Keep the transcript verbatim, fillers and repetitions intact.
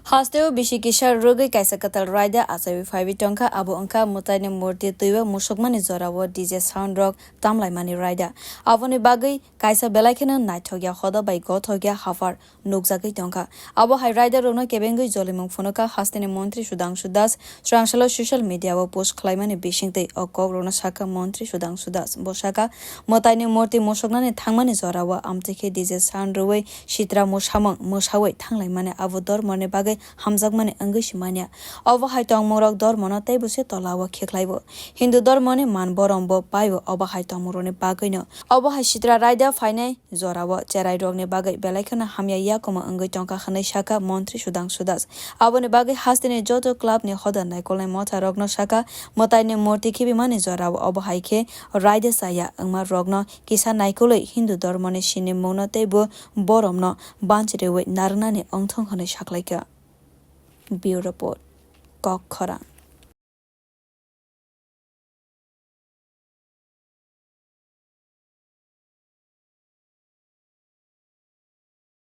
Hasteo bisi kisa rwgwi kaisa kwtal raida achaiwi phaiwi tongkha, abo wngkha mwtaini murti twibo musukmani jorao D J sound rok tamlaimani raida. Aboni bagwi kaisa belai kheno naithokya hoda bai gothokya haphar nukjagwi tongkha. Abo hai raida rokno kebengwi jolimung phunukha hasteni montri Sudhangshu Das, swrangsalo social media o post khlaimani bisingtwi o kok rokno sakha montri Sudhangshu Das. Bo sakha, mwtaini murti musuknani thangmani jorao amtwi khe D J sound rwwi sitra musamung mwsawi thanglaimani abo dormoni bagwi hamjakmani wngwi si manya. Obo hai tongmungrok dormono teibo se tolao kheklaibo. Hindu dormoni man borom bo paibo obo hai tongmungrokni bagwino. Obo hai sitra raida phainai jorao cherairokni bagwi belai kheno hamya yakoma wngwi tongkha hwnwi sakha montri Sudhangshu Das. Aboni bagwi hasteni joto clubni hoda naikolnai motharokno sakha, mwtaini murti khibimani jorao obo hai khe raida chaya wngmarokno kisa naikolwi Hindu dormoni sinimungno teibo boromno banchirwi narwknani wngthong hwnwi saklaikha. Bureau Report, Kok Khorang.